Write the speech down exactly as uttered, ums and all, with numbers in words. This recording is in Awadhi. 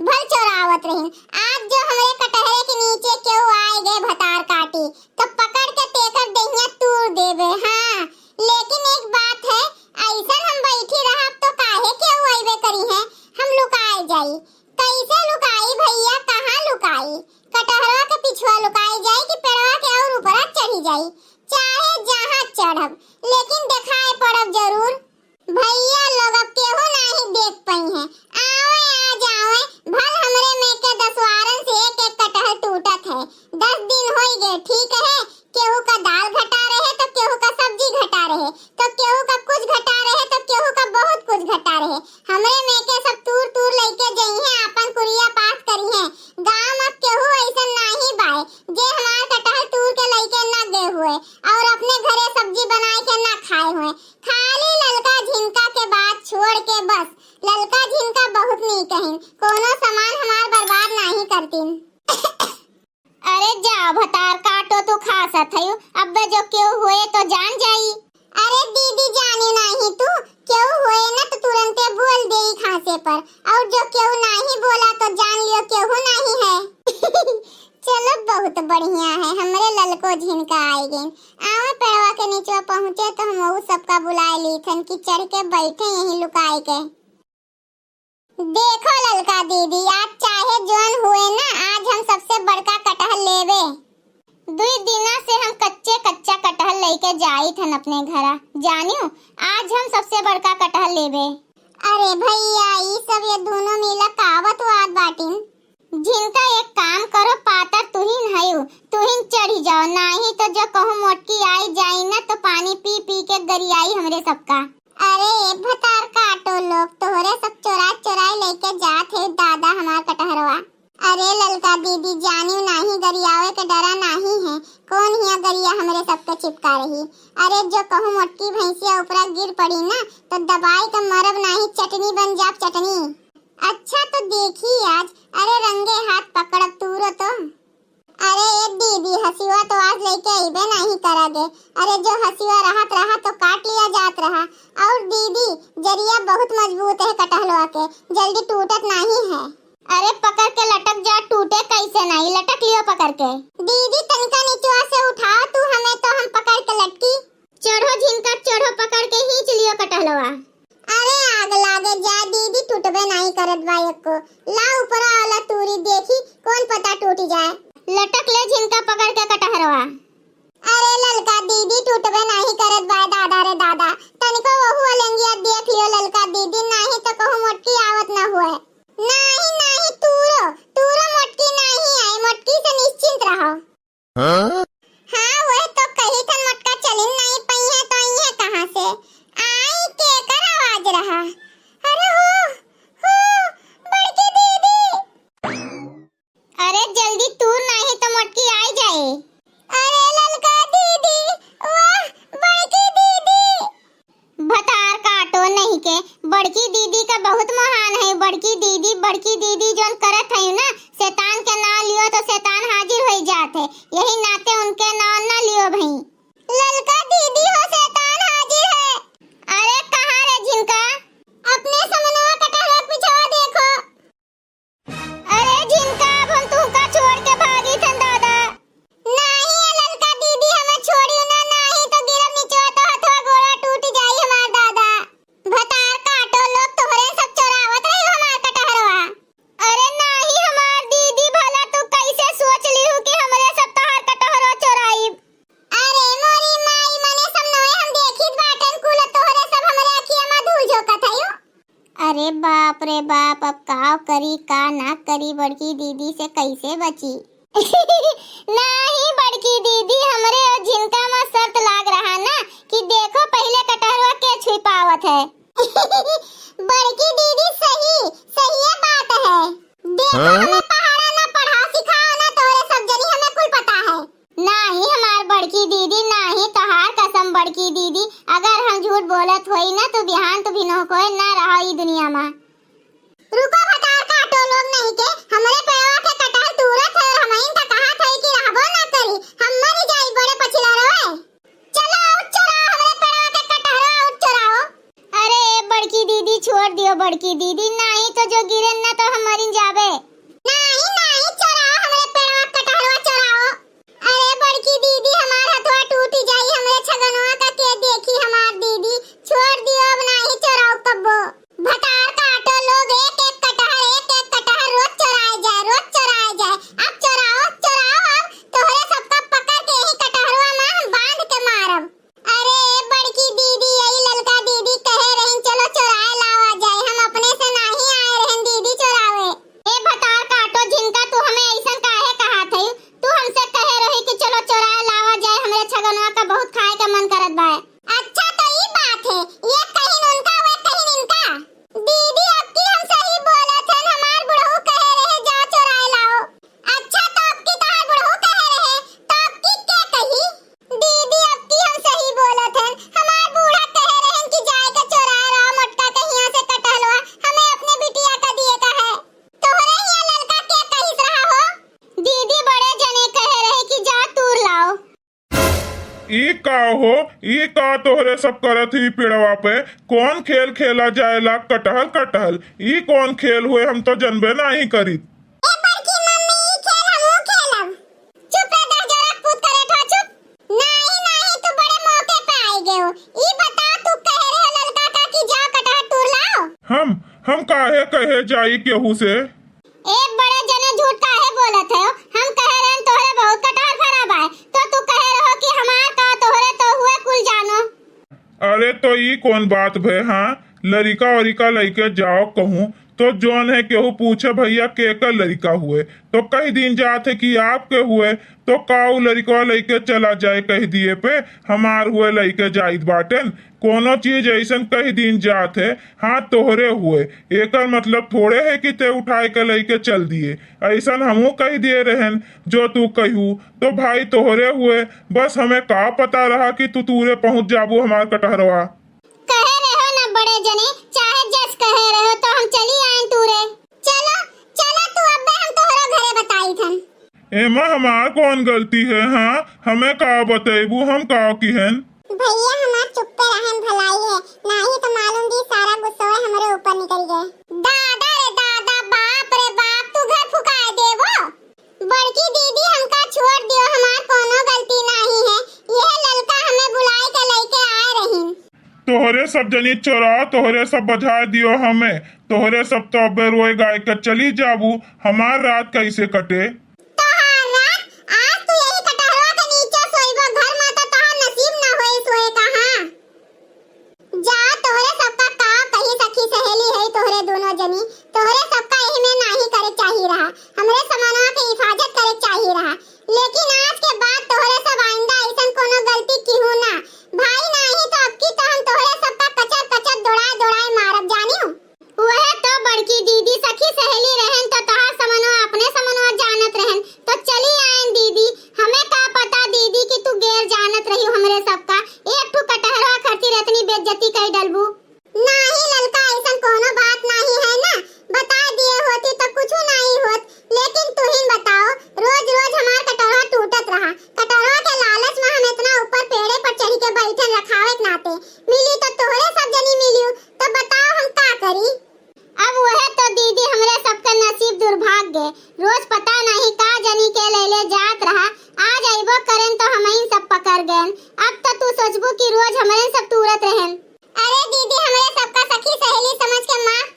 भल चोरावत रहिन। आज जो हमरे कटहरे के नीचे केहू आए गए भतार काटी, तो पकड़ के तेकर देहिया तूर देबे। हाँ, लेकिन एक बात है, अइसन हम बैठी रहब तो काहे केहू अइबे करी है, हम लुकाए जाई। कैसे लुकाई भैया, कहाँ लुकाई? कटहरवा के पिछुआ लुकाई जाई कि पेड़वा के और ऊपरा चढ़ी जाई? चाहे जहाँ चढ़ब, लेकिन देखाए पड़ब जरूर। भैया लोग अब केहू नाही देख पइहें। आवै, आज आवै, भल हमरे में के दसवारन से एक एक कटहल टूटत है। दस दिन होई गए, ठीक है, केहू का दाल घटा रहे तो केहू का सब्जी घटा रहे, तो केहू का कुछ घटा रहे, तो केहू का बहुत कुछ घटा रहे। हमरे में के सब तूर तूर लइके जइहें, आपन कुरिया पास करिहें। गाँव में केहू अइसन नाही बाय जे हमार कटहल तूर के लइके ना गए हुए और अपने घरे सब्जी बनाए के ना खाए हुए। खाली ललका झिनका के बात छोड़ के बस। ललका झिनका बहुत नीक हइन, कोनो सामान हमार बर्बाद नाही करतीन। अरे जा भतार काटो, तू खासत हयू, अब्बे जो केहू होए तो जान जाई। अरे दीदी जानी नाही तू, केहू होए ना तो तुरंते बोल देई खांसे पर, और जो केहू नाही बोला तो जान लियो केहू नाही है। चलो बहुत बढ़िया है, हमरे ललको झिनका आए गइन। आवा पेड़वा के नीचवा पहुँचे तो हम ऊ सबका बुलाए लीथन कि चढ़ के बैठे यहीं लुकाए के। देखो ललका दीदी, आज चाहे जौन हुए ना, आज हम सबसे बड़का कटहल लेबे। दुई दिना से हम कच्चे कच्चा कटहल लेके जाइत हन अपने घरा। जानियो, आज हम सबसे बड़का कटहल लेबे। अरे भैया, ई सब ये दोनों मिला कावत वात बाटिन। झिनका एक काम करो, पातर तुहिन हयू, तुहिन चढ़ी जाओ, नाही तो जो कहूँ मोटकी आई जाई ना तो पानी पी पी के गरियाई हमरे सबका। अरे ए भतार काटो लोग, तोहरे सब चोराए चोराए लेके जात है दादा हमार कटहरवा। अरे ललका दीदी, जानियो नाही गरियावे के डरा नाही है, कौन हिया गरिया हमरे सबके चिपका रही। अरे जो कहूँ मोटकी भैंसिया ऊपरा गिर पड़ी ना तो दबाई के मरब नाही, चटनी बन जाब चटनी। अच्छा तो देखी आज, अरे रंगे हाथ पकड़ब तूरो तो। अरे ए दीदी, हसुआ तो आज लेके अइबे नाही करा गे। अरे जो हसुआ रहत रहा तो काट लिया जात रहा। और दीदी, जरिया बहुत मजबूत है कटहलवा के, जल्दी टूटत नाही है। अरे पकड़ के लटक जा, टूटे कैसे नाही, लटक लियो पकड़ के। दीदी तनिका निचवा से उठाओ तू हमें तो हम पकड़ के लटकी। चढ़ो झिनका चढ़ो, पकड़ के खींच लियो कटहलवा। अरे आग लागे जा दीदी, टूटबे नाही करत बा एको। ला ऊपरा वाला तूरी, देखी कौन पता टूट जाए। लटक ले झिनका पकड़ के कटहरवा। अरे ललका दीदी, टूटबे नाही करत बा दादा रे दादा, तनिको वहू अलंगिया देख लियो ललका दीदी, नाही तो कहूँ मोटकी आवत न हुए। नाही नाही, तूरो तूरो मोटकी नाही आई, मोटकी से निश्चिंत रहो। हाँ? हाँ, वह तो कही थन मोटका चलिन नाही पइहें तो अइहें कहाँ से? आई केकर आवाज रहा? अरे हो, हो, बड़की दीदी। अरे जल्दी तूर नाही तो मोटकी आई जाए। अरे ललका दीदी, वाह, बड़की दीदी। भतार काटो नहीं के, बड़की दीदी का बहुत महान है। बड़की दीदी, बड़की दीदी जौन करत है ना, शैतान के नाव लियो तो शैतान हाजिर होई जात है, यही नाते उनके नाव ना लियो भई। ललका दीदी हो, शैतान हाजिर है। अरे कहाँ रे झिनका? अपने समनवा कटहरा के पिछवा देखो। अरे झिनका, अब हम तुहका छोड़ के भागी थन दादा। नाही ए ललका दीदी, हमें छोड़ियो ना, नाही तो गिरब निचवा तो हथवा गोड़ा टूट जाई हमार दादा। भतार काटो लोग, तोहरे सब चोरावत रही हमार कटहरवा। अरे नाही हमार दीदी, भला तू कैसे सोच लिहू कि हमरे सब तोहार कटहरवा चोराइब? अरे मोरी माई, मने सब नोए हम देखित बाटन कुल, तोहरे सब हमरे अखिया में धूल झोंकत हयो। अरे बाप रे बाप, अब का करी का ना करी, बड़की दीदी से कैसे बची? नाही बड़की दीदी, हमरे और झिनका में शर्त लाग रहा ना कि देखो पहले कटहरवा के छुई पावत है। बड़की दीदी सही, सही बात है। देखो हाँ? हमें पहाड़ा ना पढ़ाओ सिखाओ ना, तोहरे सब जनी हमें कुल पता है। नाही हमार बड़की दीदी, नाही तोहार कसम बड़की दीदी, अगर हम झूठ बोलत होई ना तो बिहान तो भिनोह कोई ना रहो ई दुनिया मा। रुको भतार काटो लोग नहीं के, हमरे पेड़वा के कटहल तूरत है और हमइन त कहत है कि रहबो ना करी, हम मरी जाई बड़े पछिला रहे। चलो आउर चोराओ हमरे पेड़वा के कटहरो आउर चोराओ। अरे बड़की दीदी छोड़ दियो बड़की दीदी, नाही तो जो गिरे ना तो हम मरिन जा। का हो, ई का तोहरे सब करत ही पेड़वा पे? कौन खेल खेला जाएला? कटहल, कटहल, ई कौन खेल हुए? हम तो जनबे नाहीं करीत। ए बड़की मम्मी, ई खेल हमहू खेलब। चुप रे, दह जोरा पूत करे ठो, चुप। नाहीं, नाहीं, तू बड़े मौके पे आई गयो। ई बता, तू कहे रहे ललका का कि जाओ कटहर तूर लाओ। हम, हम काहे कहे जाई केहू से? ए बड़े जने, झूठ काहे बोलत हो? हम कहे रहन तोहरे बहुत कटहर फरा बाय, तो तू कहे रहो कि हमार का, तोहरे तो हुए कुल जानो। अरे तो ई कौन बात भे? हाँ, लरिका वरिका लइके जाओ कहूँ तो जौन है केहू पूछे भैया केकर लरिका हुए, तो कहि दीन जात है कि आपके हुए, तो का उ लरिकवा लइके चला जाए कहि दिए पे हमार हुए लइके जाइत बाटेन। कोनो चीज अइसन कहि दीन जात है, हाँ तोहरे हुए, एकर मतलब थोड़े है कि ते उठाए के लइके चल दिए। अइसन हमहू कहि दिए रहेन जो तू कहू, तो भाई तोहरे हुए। बस हमें का पता रहा कि तू तूरे पहुँच जाबू हमार कटहरवा। कहे रहो ना बड़े जने, चाहे जस कहे रहो तो हम चली आएन तूरे। चलो, चलो तू, अब्बे हम तोहरो घरे बताई थन। एमा हमार कौन गलती है? हाँ, हमें का बतैबू, हम का किहन? भैया हमार चुप्पे रहन भलाई है, नाही तो मालूम दी सारा गुस्सो हमरे ऊपर निकल गए। दादा रे दादा, बाप रे बाप, तू घर फुकाए देबो। बड़की दीदी हमका छोड़ दियो, हमार कोनो गलती नाही है, यह ललका हमें बुलाए के लइके आए रहीन। तोहरे सब जनी चोरा, तोहरे सब बझा दियो हमें, तोहरे सब तो अबे रोए गाय के चली जाबू, हमार रात कैसे कटे? तोहार रात, आज तू यही कटहरवा के नीचे सोइबो, घर में तो तोहार नसीब न होए सोए का। हाँ, जा, तोहरे सबका का कही, सखी सहेली है तोहरे दोनों जनी, तोहरे सबका एही में नाही करे चाही रहा, हमरे समनवा के हिफाजत करे चाही रहा, लेकिन आज के बाद तोहरे सब आइंदा ऐसन कोनो गलती किहू ना। भाई नाही तो अबकी तो हम तोहरे सबका कचर कचर दौड़ाए दौड़ाए मारब, जानियो। वह तो बड़की दीदी सखी सहेली रहन तो तोहार समनवा अपने समनवा जानत रहन, तो चली आयन दीदी। हमें का पता दीदी कि तू गैर जानत रही हमरे सबका, एक ठो कटहरवा खातिर इतनी बेइज्जती कई डलबू। नाही ललका, ऐसन कोनो बात नाही है ना, बता दिए होती तो कुछ नाही होत, लेकिन तुहिन बताओ, रोज रोज हमार कटहरवा टूटत रहा, कटहरवा के लालच में हम इतना ऊपर पेड़े पर चढ़ के बैठन रखावे के नाते, मिली तो तोहरे सब जनी मिलियो, तो बताओ हम का करी? अब वह तो दीदी हमरे सबके नसीब दुर्भाग्य, रोज पता नाही का जनी के ले ले जात रहा, आज अइबो करेन तो हमइन सब पकड़ गएन। अब तो तू सोचबू कि रोज हमरे सब तूरत रहेन। अरे दीदी, हमरे सबका सखी सहेली समझ के माफ